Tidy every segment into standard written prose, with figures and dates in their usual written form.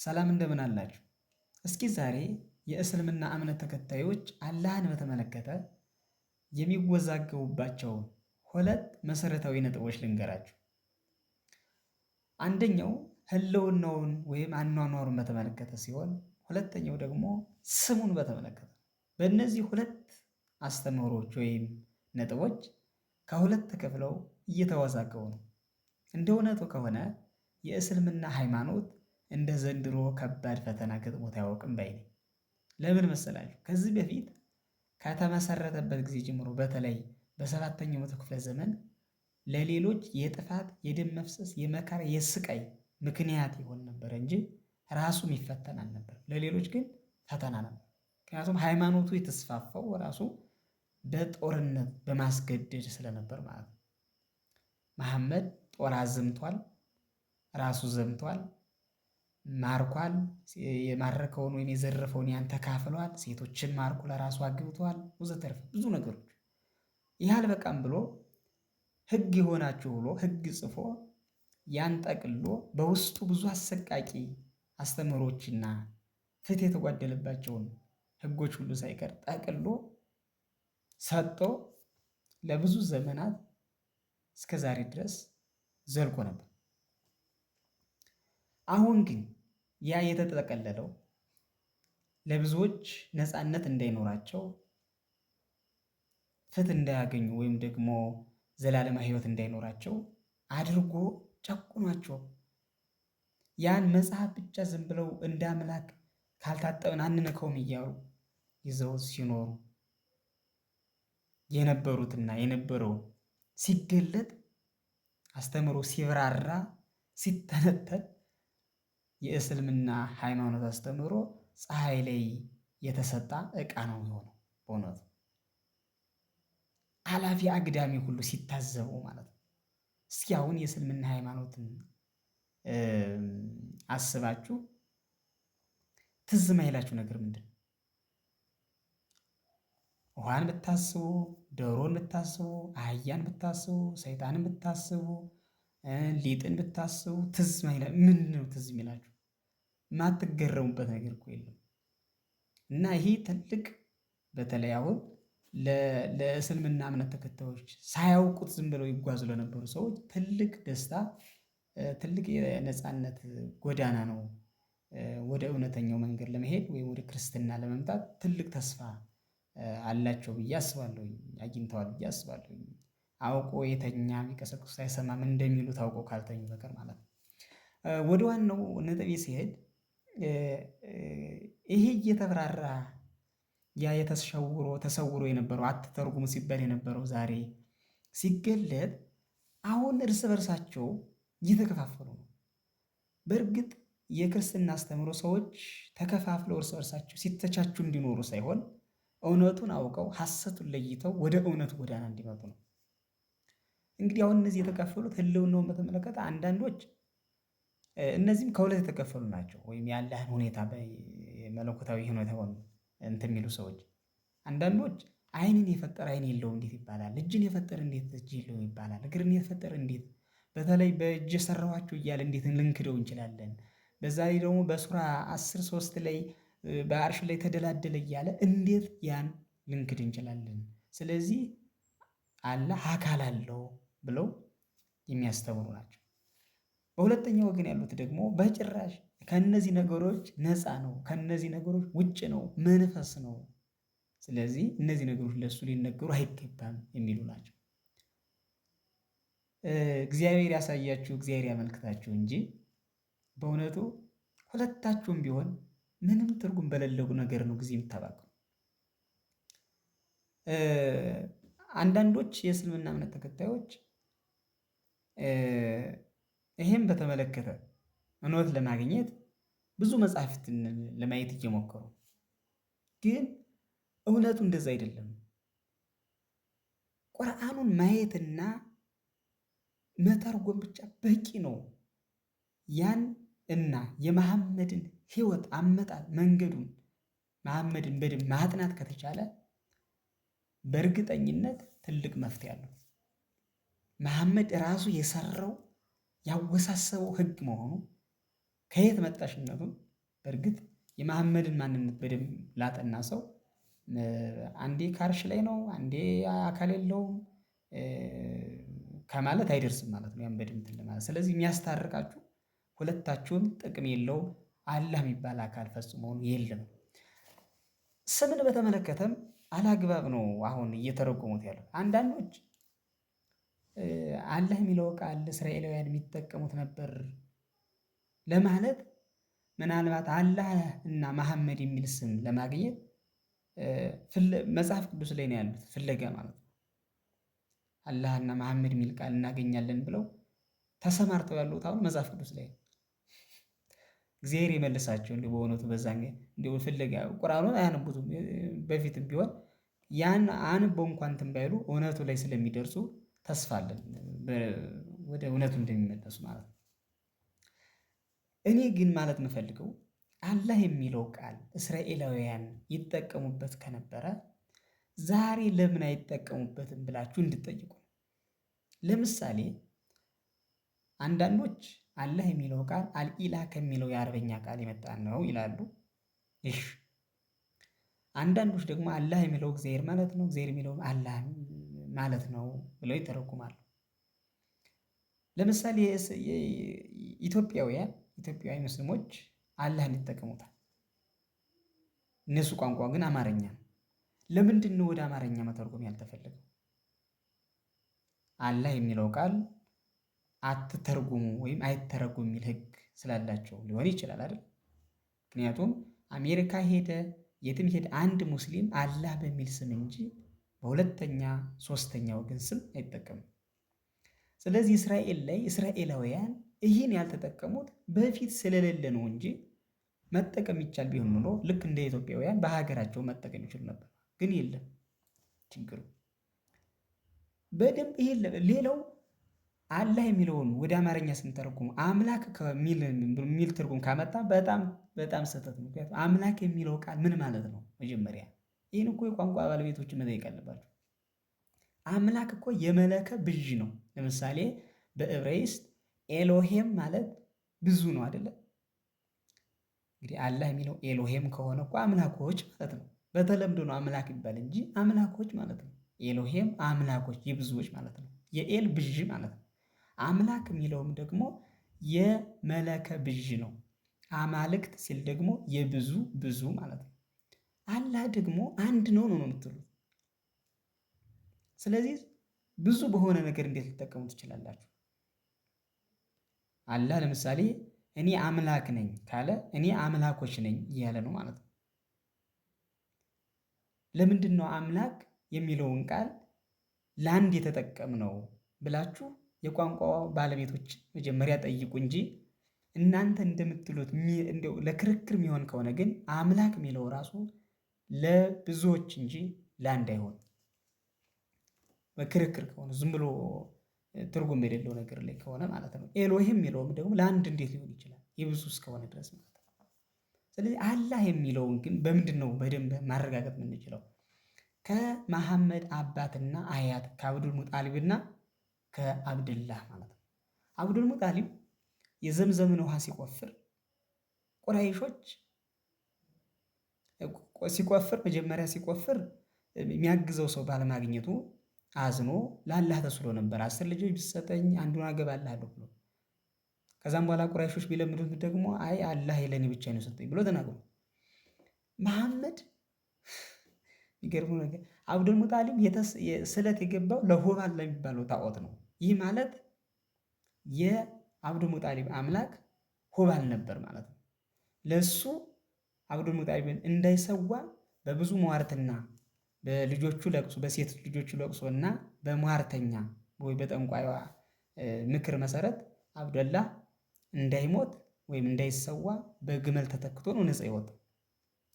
ሰላም እንደምን አላችሁ? እስኪ ዛሬ የእስልምና እምነት ተከታዮች አላህን በተመለከተ የሚወዛገቡባቸውን ሁለት መሰረታዊ ነጥቦች ልንገራችሁ። አንደኛው ህልውናውን ወይም አኗኗሩን በተመለከተ ሲሆን፣ ሁለተኛው ደግሞ ስሙን በተመለከተ። በእነዚህ ሁለት አስተምህሮች ወይም ነጥቦች ከሁለት ተከፍለው እየተወዛገቡ ነው። እንደ እውነቱ ከሆነ የእስልምና ሃይማኖት እንደ ዘንድሮ ከባድ ፈተና ገጥሞት አያውቅም ባይ ነኝ። ለምን መሰላችሁ? ከዚህ በፊት ከተመሰረተበት ጊዜ ጀምሮ በተለይ በ7ኛው መቶ ክፍለ ዘመን ለሌሎች የጥፋት፣ የደም መፍሰስ፣ የመከራ፣ የስቃይ ምክንያት ይሆን ነበር እንጂ ራሱ የሚፈተን አልነበር። ለሌሎች ግን ፈተና ነበር። ምክንያቱም ሃይማኖቱ የተስፋፋው ራሱ በጦርነት በማስገደድ ስለነበር ማለት ነው። መሐመድ ጦር አዘምቷል፣ ራሱ ዘምቷል፣ ማርኳል። የማረከውን ወይም የዘረፈውን ያን ተካፍሏል። ሴቶችን ማርኮ ለራሱ አግብቷል፣ ወዘተርፈ ብዙ ነገሮች። ይህ አልበቃም ብሎ ሕግ የሆናችሁ ብሎ ሕግ ጽፎ ያን ጠቅሎ በውስጡ ብዙ አሰቃቂ አስተምህሮችና ፍትህ የተጓደለባቸውን ሕጎች ሁሉ ሳይቀር ጠቅሎ ሰጥቶ ለብዙ ዘመናት እስከ ዛሬ ድረስ ዘልቆ ነበር። አሁን ግን ያ የተጠቀለለው ለብዙዎች ነፃነት እንዳይኖራቸው፣ ፍትህ እንዳያገኙ ወይም ደግሞ ዘላለማዊ ሕይወት እንዳይኖራቸው አድርጎ ጨቁኗቸው ያን መጽሐፍ ብቻ ዝም ብለው እንደ አምላክ ካልታጠብን አንነካውም እያሉ ይዘው ሲኖሩ የነበሩትና የነበረው ሲገለጥ፣ አስተምሮ ሲብራራ፣ ሲተነተን የእስልምና ሃይማኖት አስተምህሮ ፀሐይ ላይ የተሰጣ ዕቃ ነው የሆነው። በእውነቱ አላፊ አግዳሚ ሁሉ ሲታዘበው ማለት ነው። እስኪ አሁን የእስልምና ሃይማኖትን አስባችሁ ትዝ ማይላችሁ ነገር ምንድን ነው? ውሃን ብታስቡ፣ ዶሮን ብታስቡ፣ አህያን ብታስቡ፣ ሰይጣንን ብታስቡ፣ ሊጥን ብታስቡ ትዝ ማይላ ምን ነው ትዝ የሚላችሁ? የማትገረሙበት ነገር እኮ የለም። እና ይሄ ትልቅ በተለይ አሁን ለእስልምና እምነት ተከታዮች ሳያውቁት ዝም ብለው ይጓዙ ለነበሩ ሰዎች ትልቅ ደስታ፣ ትልቅ የነፃነት ጎዳና ነው። ወደ እውነተኛው መንገድ ለመሄድ ወይም ወደ ክርስትና ለመምጣት ትልቅ ተስፋ አላቸው ብዬ አስባለሁኝ። አግኝተዋል ብዬ አስባለሁኝ። አውቆ የተኛ ቢቀሰቅሱት አይሰማም እንደሚሉት አውቆ ካልተኙ በቀር ማለት ነው። ወደ ዋናው ነጥቤ ሲሄድ፣ ይሄ እየተብራራ ያ የተሸውሮ ተሰውሮ የነበረው፣ አትተርጉሙ ሲባል የነበረው ዛሬ ሲገለጥ አሁን እርስ በርሳቸው እየተከፋፈሉ ነው። በእርግጥ የክርስትና አስተምህሮ ሰዎች ተከፋፍለው እርስ በርሳቸው ሲተቻቹ እንዲኖሩ ሳይሆን እውነቱን አውቀው ሐሰቱን ለይተው ወደ እውነቱ ጎዳና እንዲመጡ ነው። እንግዲህ አሁን እነዚህ የተከፈሉት ህልውናውን በተመለከተ አንዳንዶች፣ እነዚህም ከሁለት የተከፈሉ ናቸው። ወይም የአላህን ሁኔታ፣ መለኮታዊ ሁኔታውን እንትን የሚሉ ሰዎች፣ አንዳንዶች አይንን የፈጠረ አይን የለውም እንዴት ይባላል? እጅን የፈጠረ እንዴት እጅ የለውም ይባላል? እግርን የፈጠረ እንዴት፣ በተለይ በእጅ የሰራኋቸው እያለ እንዴት ልንክደው እንችላለን? በዛ ላይ ደግሞ በሱራ 10:3 ላይ በአርሽ ላይ ተደላደለ እያለ እንዴት ያን ልንክድ እንችላለን? ስለዚህ አላህ አካል አለው ብለው የሚያስተምሩ ናቸው። በሁለተኛው ወገን ያሉት ደግሞ በጭራሽ ከነዚህ ነገሮች ነፃ ነው፣ ከነዚህ ነገሮች ውጭ ነው፣ መንፈስ ነው። ስለዚህ እነዚህ ነገሮች ለእሱ ሊነገሩ አይገባም የሚሉ ናቸው። እግዚአብሔር ያሳያችሁ፣ እግዚአብሔር ያመልክታችሁ እንጂ በእውነቱ ሁለታችሁም ቢሆን ምንም ትርጉም በሌለው ነገር ነው ጊዜ የምታባክኑ። አንዳንዶች የእስልምና እምነት ተከታዮች ይሄን በተመለከተ እውነት ለማግኘት ብዙ መጽሐፍትን ለማየት እየሞከሩ፣ ግን እውነቱ እንደዛ አይደለም። ቁርአኑን ማየትና መተርጎም ብቻ በቂ ነው። ያን እና የመሐመድን ሕይወት አመጣጥ፣ መንገዱን፣ መሐመድን በደንብ ማጥናት ከተቻለ በእርግጠኝነት ትልቅ መፍትሄ አለው። መሐመድ ራሱ የሰራው ያወሳሰበው ሕግ መሆኑ ከየት መጣሽነቱን በእርግጥ የመሐመድን ማንነት በደንብ ላጠና ሰው አንዴ ከአርሽ ላይ ነው፣ አንዴ አካል የለውም ከማለት አይደርስም ማለት ነው። ያን በደንብ ለማለት ስለዚህ የሚያስታርቃችሁ ሁለታችሁም ጥቅም የለውም፣ አላህ የሚባል አካል ፈጽሞ የለም። ስምን በተመለከተም አላግባብ ነው አሁን እየተረጎሙት ያለው። አንዳንዶች አላህ የሚለው ቃል እስራኤላውያን የሚጠቀሙት ነበር ለማለት ምናልባት አላህ እና መሐመድ የሚል ስም ለማግኘት መጽሐፍ ቅዱስ ላይ ነው ያሉት ፍለጋ ማለት ነው። አላህ እና መሐመድ የሚል ቃል እናገኛለን ብለው ተሰማርተው ያሉት አሁን መጽሐፍ ቅዱስ ላይ ነው። እግዚአብሔር የመልሳቸው እንዲሁ በእውነቱ በዛ እንዲሁ ፍለጋ ቁርአኑን አያነቡትም። በፊትም ቢሆን ያን አንበው እንኳን እንትን ባይሉ እውነቱ ላይ ስለሚደርሱ ተስፋ አለን ወደ እውነቱ እንደሚመለሱ ማለት ነው። እኔ ግን ማለት የምፈልገው አላህ የሚለው ቃል እስራኤላውያን ይጠቀሙበት ከነበረ ዛሬ ለምን አይጠቀሙበትም ብላችሁ እንድትጠይቁ ነው። ለምሳሌ አንዳንዶች አላህ የሚለው ቃል አልኢላህ ከሚለው የአረበኛ ቃል የመጣ ነው ይላሉ። እሺ፣ አንዳንዶች ደግሞ አላህ የሚለው እግዚአብሔር ማለት ነው፣ እግዚአብሔር የሚለው አላህ ማለት ነው ብለው ይተረጉማሉ። ለምሳሌ ኢትዮጵያውያን ኢትዮጵያዊ ሙስሊሞች አላህን ይጠቀሙታል። እነሱ ቋንቋ ግን አማርኛ ነው። ለምንድን ነው ወደ አማርኛ መተርጎም ያልተፈለገው? አላህ የሚለው ቃል አትተርጉሙ ወይም አይተረጉም የሚል ሕግ ስላላቸው ሊሆን ይችላል አይደል? ምክንያቱም አሜሪካ ሄደ የትም ሄደ አንድ ሙስሊም አላህ በሚል ስም እንጂ በሁለተኛ ሶስተኛ ወገን ስም አይጠቀምም። ስለዚህ እስራኤል ላይ እስራኤላውያን ይህን ያልተጠቀሙት በፊት ስለሌለ ነው እንጂ መጠቀም ይቻል ቢሆን ኖሮ ልክ እንደ ኢትዮጵያውያን በሀገራቸው መጠቀም ይችሉ ነበር። ግን የለም ችግሩ በደንብ ይሄ። ሌላው አላህ የሚለውን ወደ አማርኛ ስንተረጉም አምላክ የሚል ትርጉም ካመጣ በጣም በጣም ስህተት ነው። ምክንያቱም አምላክ የሚለው ቃል ምን ማለት ነው? መጀመሪያ ይህን እኮ የቋንቋ ባለቤቶችን መጠየቅ አለባቸው። አምላክ እኮ የመለከ ብዥ ነው። ለምሳሌ በዕብራይስጥ ኤሎሄም ማለት ብዙ ነው አይደለ? እንግዲህ አላህ የሚለው ኤሎሄም ከሆነ እኮ አምላኮች ማለት ነው። በተለምዶ ነው አምላክ ይባል እንጂ አምላኮች ማለት ነው። ኤሎሄም አምላኮች የብዙዎች ማለት ነው። የኤል ብዥ ማለት ነው። አምላክ የሚለውም ደግሞ የመለከ ብዥ ነው። አማልክት ሲል ደግሞ የብዙ ብዙ ማለት ነው። አላህ ደግሞ አንድ ነው ነው የምትሉት። ስለዚህ ብዙ በሆነ ነገር እንዴት ልትጠቀሙ ትችላላችሁ? አላህ ለምሳሌ እኔ አምላክ ነኝ ካለ እኔ አምላኮች ነኝ እያለ ነው ማለት ነው። ለምንድን ነው አምላክ የሚለውን ቃል ለአንድ የተጠቀምነው ብላችሁ የቋንቋ ባለቤቶች መጀመሪያ ጠይቁ እንጂ እናንተ እንደምትሉት እንደው ለክርክር የሚሆን ከሆነ ግን አምላክ የሚለው ራሱ ለብዙዎች እንጂ ለአንድ አይሆን። በክርክር ከሆነ ዝም ብሎ ትርጉም የሌለው ነገር ላይ ከሆነ ማለት ነው። ኤሎሂም የሚለውም ደግሞ ለአንድ እንዴት ሊሆን ይችላል? የብዙ እስከሆነ ድረስ ማለት ነው። ስለዚህ አላህ የሚለውን ግን በምንድን ነው በደንብ ማረጋገጥ የምንችለው? ከመሐመድ አባትና አያት ከአብዱል ሙጣሊብና ከአብድላህ ማለት ነው። አብዱል ሙጣሊብ የዘምዘምን ውሃ ሲቆፍር ቁረይሾች ሲቆፍር መጀመሪያ ሲቆፍር የሚያግዘው ሰው ባለማግኘቱ አዝኖ ለአላህ ተስሎ ነበር። 10 ልጆች ቢሰጠኝ አንዱን አገባልሃለሁ ብሎ ከዛም በኋላ ቁረይሾች ቢለምዱት ደግሞ አይ አላህ ለኔ ብቻ ነው ሰጠኝ ብሎ ተናግሮ መሐመድ የሚገርመው ነገር አብዱል ሙጣሊብ ስለት የገባው ለሆባል ለሚባለው ጣዖት ነው። ይህ ማለት የአብዱል ሙጣሊብ አምላክ ሆባል ነበር ማለት ነው። ለሱ አብዱል ሙጣሊብን እንዳይሰዋ በብዙ ሟርትና በልጆቹ ለቅሶ በሴት ልጆቹ ለቅሶ እና በሟርተኛ ወይ በጠንቋይዋ ምክር መሰረት አብደላ እንዳይሞት ወይም እንዳይሰዋ በግመል ተተክቶ ነው ነፃ የወጣው።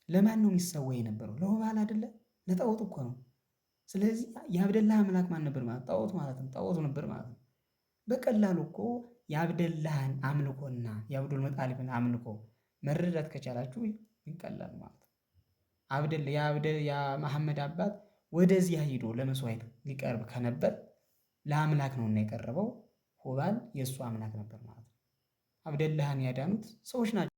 ለማን ነው የሚሰዋ የነበረው? ለሆባል አይደለ? ለጣዖት እኮ ነው። ስለዚህ የአብደላህ አምላክ ማን ነበር ማለት? ጣዖት ማለት ነው። ጣዖቱ ነበር ማለት ነው። በቀላሉ እኮ የአብደላህን አምልኮና የአብዱል ሙጣሊብን አምልኮ መረዳት ከቻላችሁ ይቀላል ማለት ነው። አብደል የመሐመድ አባት ወደዚያ ሂዶ ለመስዋዕት ሊቀርብ ከነበር ለአምላክ ነውና የቀረበው ሆባል የእሱ አምላክ ነበር ማለት ነው። አብደላህን ያዳኑት ሰዎች ናቸው።